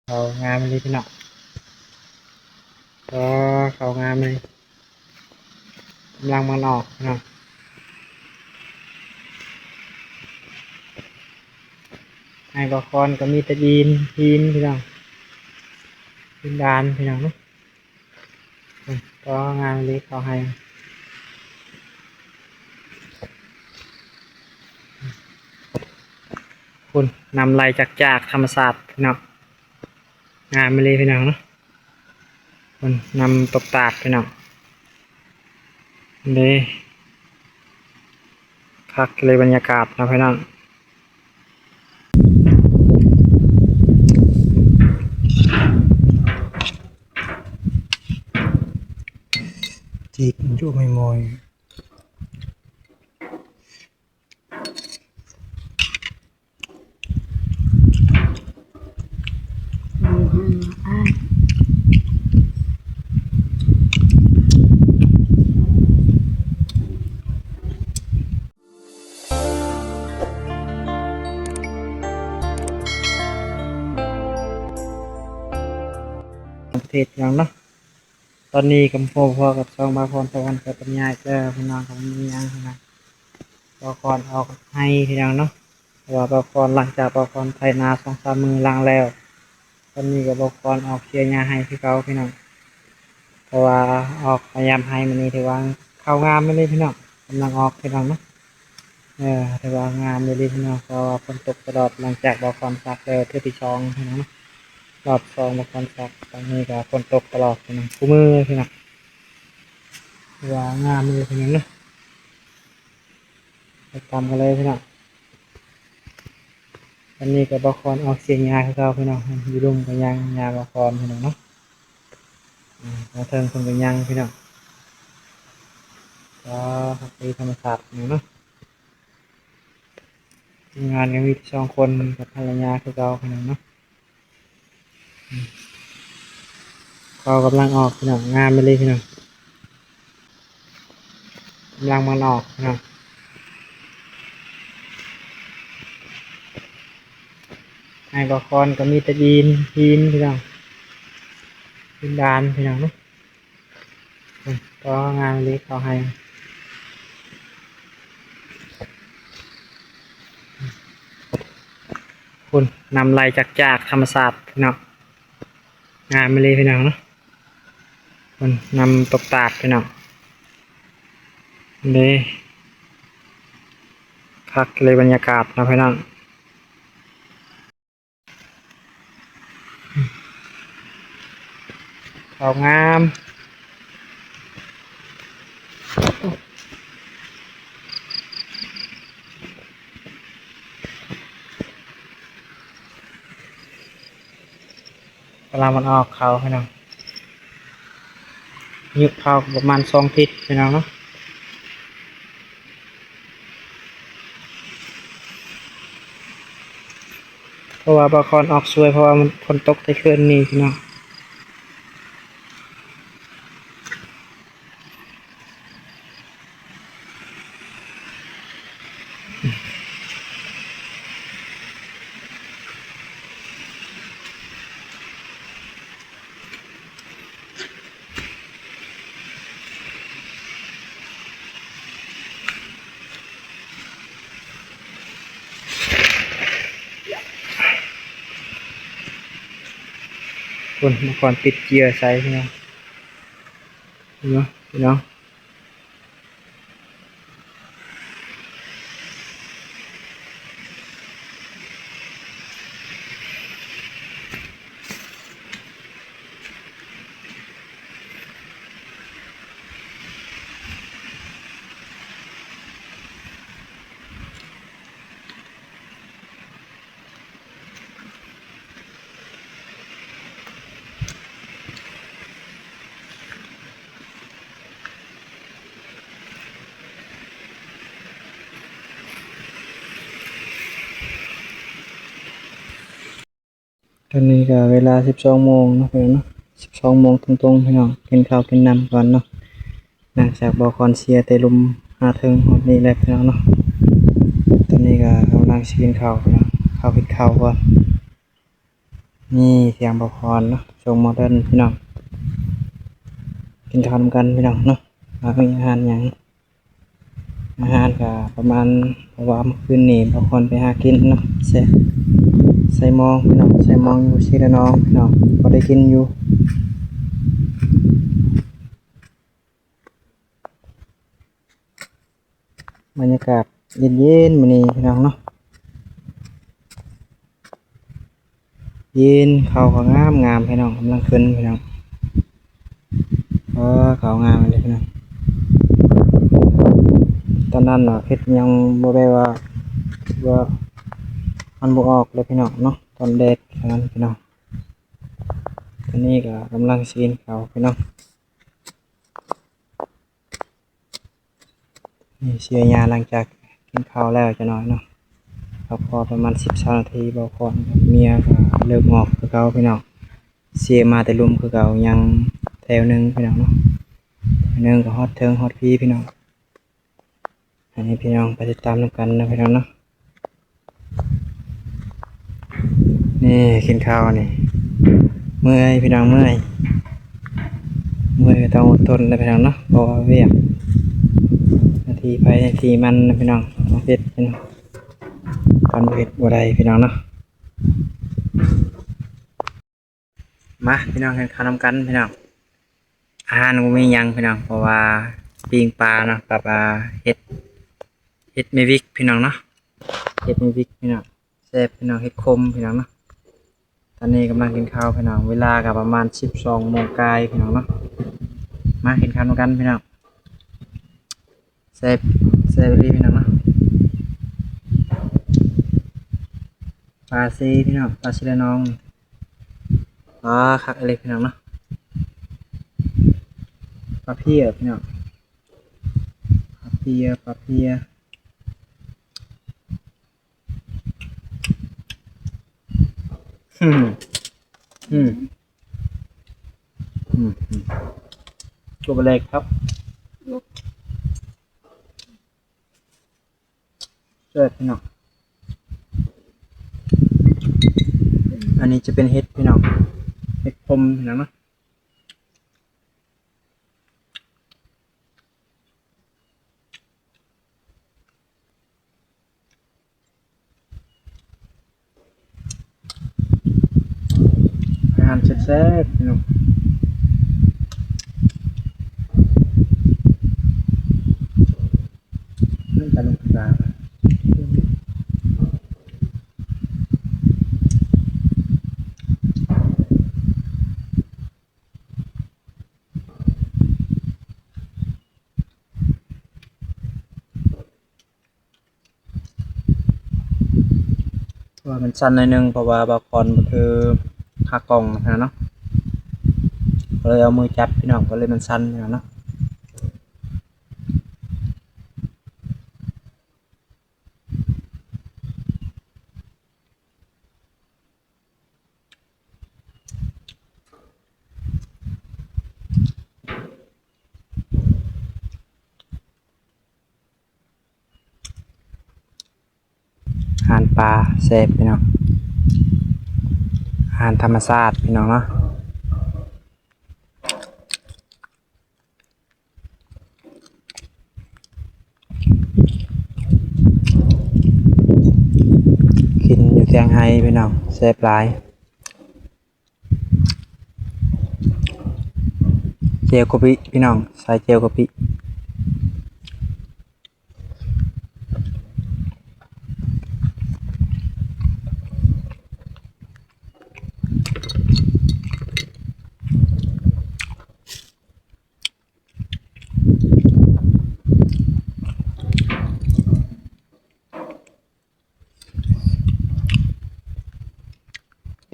ເຂົ້າງາມອີ່ຫຼີພີ່ນ້ອງ. ກໍເຂົ້າງາມເລີຍ ກຳລັງມັນອອກພີ່ນ້ອງ. ໄຮ່ບ່າວຄອນກໍມີແຕ່ດິນ ຫີນພີ່ນ້ອງ ດິນດານພີ່ນ້ອງເນາະ. ກໍງາມອີ່ຫຼີເຂົ້າໄຮ່ ພຸ້ນ ນ້ຳໄຫຼຈາກ ຈາກທຳມະຊາດພີ່ນ້ອງ. ງາມອີ່ຫຼີພີ່ນ້ອງເນາະ. ເບິ່ງນ້ຳຕົກຕາດພີ່ນ້ອງເດ້. ຄັກເລີຍບັນຍາກາດເນາະພີ່ນ້ອງ. ຈີກຢູ່ໝ່ອຍໆ. ປະເທດຫຍັງເນາະ? ຕອນນີ້ກໍມາພົບພໍ້ກັບຊ່ອງບ່າວຄອນຕາວັນໄປປັນຍາອີກແລ້ວພີ່ນ້ອງ. ກໍບໍ່ມີຫຍັງພີ່ນ້ອງ ບ່າວຄອນອອກໄຮ່ພີ່ນ້ອງເນາະ. ເພາະວ່າບ່າວຄອນ ຫຼັງຈາກບ່າວຄອນໄຖນາສອງສາມມື້ຫຼັງແລ້ວ ຕອນນີ້ກໍບ່າວຄອນອອກເສຍຫຍ້າໄຮ່ຄືເກົ່າພີ່ນ້ອງ. ເພາະວ່າອອກມາຢາມໄຮ່ມື້ນີ້ຖືວ່າເຂົ້າງາມອີ່ຫຼີພີ່ນ້ອງ ກຳລັງອອກພີ່ນ້ອງເນາະ. ເອີ ຖືວ່າງາມອີ່ຫຼີພີ່ນ້ອງ ເພາະວ່າຝົນຕົກຕະຫຼອດ ຫຼັງຈາກບ່າວຄອນສັກແລ້ວເທື່ອທີສອງພີ່ນ້ອງເນາະ. ຮອບສອງບ່າວຄອນສັກ ຕອນນີ້ກໍຝົນຕົກຕະຫຼອດພີ່ນ້ອງ ຄູ່ມື້ເລີຍພີ່ນ້ອງ. ຖືວ່າງາມອີ່ຫຼີພີ່ນ້ອງເນາະ. ໄປຕາມກັນເລີຍພີ່ນ້ອງ. ຕອນນີ້ກໍບ່າວຄອນອອກເສຍຫຍ້າຄືເກົ່າພີ່ນ້ອງ. ຢູ່ລຸ່ມກໍຍັງຫຍ້າບ່າວຄອນພີ່ນ້ອງເນາະ. ອາ ທາງເທິງເພິ່ນກໍຍັງພີ່ນ້ອງ. ກໍຮັກດີທຳມະຊາດເນາະ. ທີມງານກໍມີແຕ່ສອງຄົນກັບພັນລະຍາຄືເກົ່າພີ່ນ້ອງເນາະ. ອືມ ເຂົ້າກຳລັງອອກພີ່ນ້ອງ ງາມອີ່ຫຼີພີ່ນ້ອງ ກຳລັງມັນອອກພີ່ນ້ອງ. ໄຮ່ບ່າວຄອນກໍມີແຕ່ດິນ ຫີນພີ່ນ້ອງ ດິນດານພີ່ນ້ອງເນາະ. ອືມ ກໍງາມອີ່ຫຼີເຂົ້າໄຮ່ ພຸ້ນ ນ້ຳໄຫຼຈາກ ຈາກທຳມະຊາດພີ່ນ້ອງ. ງາມອີ່ຫຼີພີ່ນ້ອງເນາະ. ພຸ້ນ ນ້ຳຕົກຕາດພີ່ນ້ອງເດ້. ຄັກເລີຍບັນຍາກາດເນາະພີ່ນ້ອງ. ເຂົ້າງາມ ກຳລັງມັນອອກເຂົ້າພີ່ນ້ອງ. ອາຍຸເຂົ້າກໍປະມານສອງທິດພີ່ນ້ອງເນາະ. ເພາະວ່າບ່າວຄອນອອກຊ່ວຍ ເພາະວ່າມັນຝົນຕົກແຕ່ຄືນນີ້ພີ່ນ້ອງ. ພຸ້ນ ມາກ່ອນຕິດເຈື້ອໃສ່ພີ່ນ້ອງ ເຫັນບໍ່ພີ່ນ້ອງ. ຕອນນີ້ກໍເວລາສິບສອງໂມງເນາະ ພີ່ນ້ອງເນາະ, ສິບສອງໂມງຕົງໆ ພີ່ນ້ອງ. ກິນເຂົ້າກິນນ້ຳກ່ອນເນາະ, ຫຼັງຈາກບ່າວຄອນເສຍແຕ່ລຸ່ມຫາເທິງຮອດນີ້ແຫຼະ ພີ່ນ້ອງເນາະ. ຕອນນີ້ກໍກຳລັງຊິກິນເຂົ້າ ພີ່ນ້ອງ, ເຂົ້າກິນເຂົ້າກ່ອນ. ນີ້ສຽງບ່າວພອນເນາະ ຊົງໂມເດີນພີ່ນ້ອງ ກິນເຂົ້ານຳກັນພີ່ນ້ອງເນາະ ວ່າມີອາຫານຫຍັງ. ອາຫານກະປະມານ ເພາະວ່າມື້ຄືນນີ້ບ່າວພອນໄປຫາກິນເນາະ ໃສ່ ໃສ່ມອງພີ່ນ້ອງ ໃສ່ມອງຢູ່ສີລະນອງພີ່ນ້ອງ ພໍໄດ້ກິນຢູ່. ບັນຍາກາດເຢັນໆ ມື້ນີ້ພີ່ນ້ອງເນາະ ເຢັນ ເຂົ້າກໍງາມໆ ພີ່ນ້ອງ ກຳລັງຂຶ້ນພີ່ນ້ອງ. ເອີ ເຂົ້າງາມເດ້ພີ່ນ້ອງ ຕອນນັ້ນວ່າເຮັດຍັງບໍ່ໄດ້ວ່າ ວ່າມັນບໍ່ອອກເລີຍພີ່ນ້ອງເນາະ ຕອນແດດຕອນນັ້ນພີ່ນ້ອງ. ຕອນນີ້ກໍກຳລັງຊິກິນເຂົ້າພີ່ນ້ອງ. ນີ້ເສຍຫຍ້າ ຫຼັງຈາກກິນເຂົ້າແລ້ວຈັກໜ້ອຍເນາະ ພັກຜ່ອນປະມານສິບ ຊາວນາທີ ບ່າວພອນກັບເມຍກໍເລີ່ມອອກຄືເກົ່າພີ່ນ້ອງ. ເສຍມາແຕ່ລຸ່ມຄືເກົ່າ ຍັງແຖວໜຶ່ງພີ່ນ້ອງເນາະ ແຖວໜຶ່ງກໍຮອດເທິງຮອດພີ້ພີ່ນ້ອງ. ໃຫ້ພີ່ນ້ອງໄປຕິດຕາມນຳກັນເນາະພີ່ນ້ອງເນາະ. ນີ້ກິນເຂົ້ານີ້ ເມື່ອຍພີ່ນ້ອງ ເມື່ອຍ ເມື່ອຍກໍຕ້ອງອົດທົນນະພີ່ນ້ອງເນາະ ເພາະວ່າວຽກໜ້າທີ່ໃຜໜ້າທີ່ມັນນະພີ່ນ້ອງ ຕ້ອງເຮັດພີ່ນ້ອງ ຄັນບໍ່ເຮັດບໍ່ໄດ້ພີ່ນ້ອງເນາະ. ມາພີ່ນ້ອງ ກິນເຂົ້ານຳກັນພີ່ນ້ອງ. ອາຫານບໍ່ມີຫຍັງພີ່ນ້ອງ ເພາະວ່າປີ້ງປາເນາະ ກັບ ອ່າ ເຫັດ ເຫັດແມ່ວິກພີ່ນ້ອງເນາະ ເຫັດແມ່ວິກພີ່ນ້ອງ ແຊບພີ່ນ້ອງ ເຫັດຂົມພີ່ນ້ອງເນາະ. ຕອນນີ້ກຳລັງກິນເຂົ້າພີ່ນ້ອງ ເວລາກໍປະມານສິບສອງໂມງກາຍພີ່ນ້ອງເນາະ. ມາກິນເຂົ້ານຳກັນພີ່ນ້ອງ ແຊບ ແຊບອີ່ຫຼີພີ່ນ້ອງເນາະ. ປາຊີພີ່ນ້ອງ ປາຊີລະນອງ ປາຄັກອີ່ຫຼີພີ່ນ້ອງເນາະ. ປາເພຍພີ່ນ້ອງ ປາເພຍ ປາເພຍ. ອືມ ອືມ ອືມ ອືມ ຕົວແລກຄັບ ແຊບພີ່ນ້ອງ. ອັນນີ້ຈະເປັນເຫັດພີ່ນ້ອງ ເຫັດຂົມພີ່ນ້ອງເນາະ. ອາຫານແຊບໆ ພີ່ນ້ອງ ນັ້ນປາລູກປາ. ວ່າມັນສັ່ນໜ້ອຍໜຶ່ງ ເພາະວ່າບ່າວພອນບໍ່ຖືຂາກ້ອງຫັ້ນນະເນາະ ກໍເລີຍເອົາມືຈັບພີ່ນ້ອງ ກໍເລີຍມັນສັ່ນຫັ້ນນະເນາະ. ອາຫານປາແຊບພີ່ນ້ອງ ອາຫານທຳມະຊາດພີ່ນ້ອງເນາະ. ກິນຢູ່ແຄມໄຮ່ພີ່ນ້ອງ ແຊບຫຼາຍ. ແຈ່ວກະປິພີ່ນ້ອງ ໃສ່ແຈ່ວກະປິ.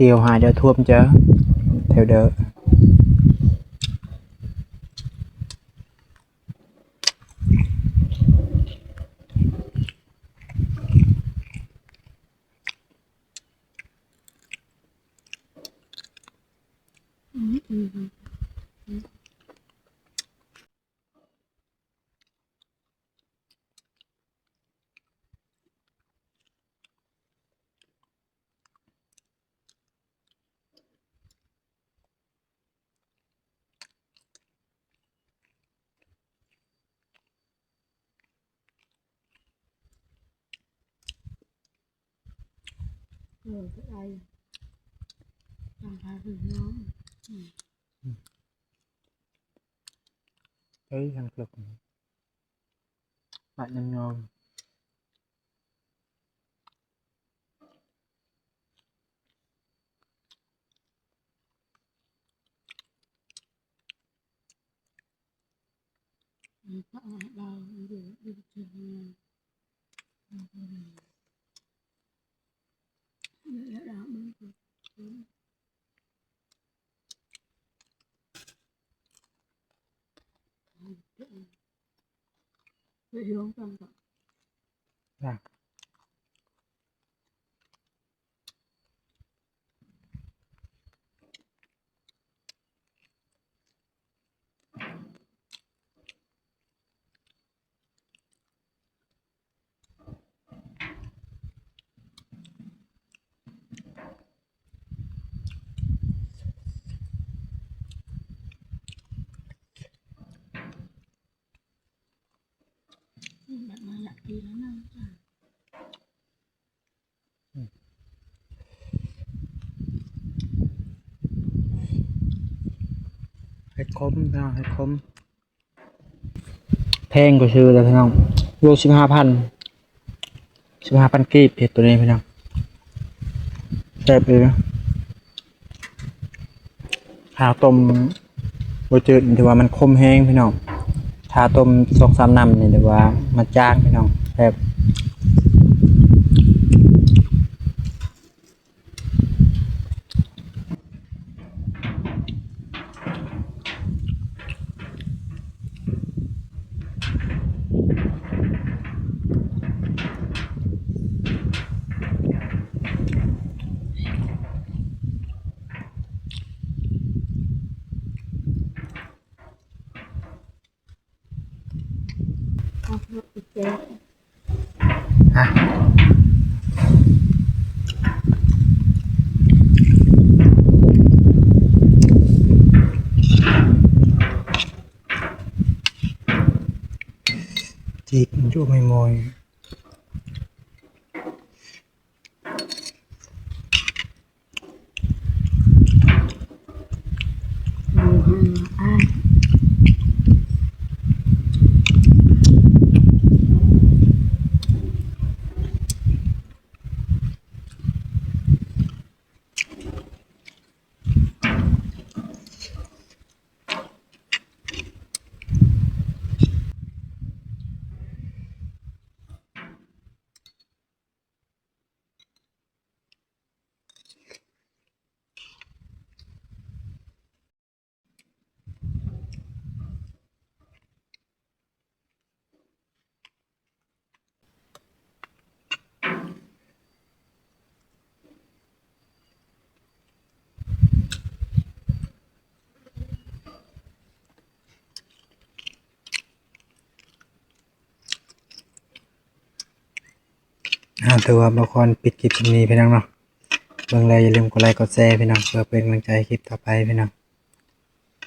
ດຽວຫາດຽວຖ້ວມເຈີ ແຖວເດີ. ເອີ ໄດ້ ຕາມພາເພິ່ນເນາະ ອືມ ເອີ ທາງເລິກ ປະຍອມໆ. ແບບມາຢາກກິນແລ້ວນະ ເຫັດຂົມພີ່ນ້ອງ ເຫັດຂົມ ແພງກວ່າຊື່ເດີພີ່ນ້ອງ ໂລສິບຫ້າພັນ ສິບຫ້າພັນກີບ ເຫັດໂຕນີ້ພີ່ນ້ອງ ແຊບເລີຍນະ. ຖ້າຕົ້ມບໍ່ຈືດ ຖືວ່າມັນຂົມແຮງພີ່ນ້ອງ ຖ້າຕົ້ມສອງສາມນ້ຳນີ້ ຖືວ່າມັນຈາງພີ່ນ້ອງ ແຊບ. ອ່ະ ຈີກມັນຢູ່ໝ່ອຍໆ. ອ່າ ຖືວ່າບ່າວຄອນປິດຄລິບສ່ຳນີ້ພີ່ນ້ອງເນາະ ເບິ່ງແລ້ວຢ່າລືມກົດໄລກົດແຊພີ່ນ້ອງ ເພື່ອເປັນກຳລັງໃຈໃຫ້ຄລິບຕໍ່ໄປພີ່ນ້ອງ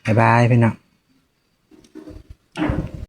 ບາຍບາຍພີ່ນ້ອງ.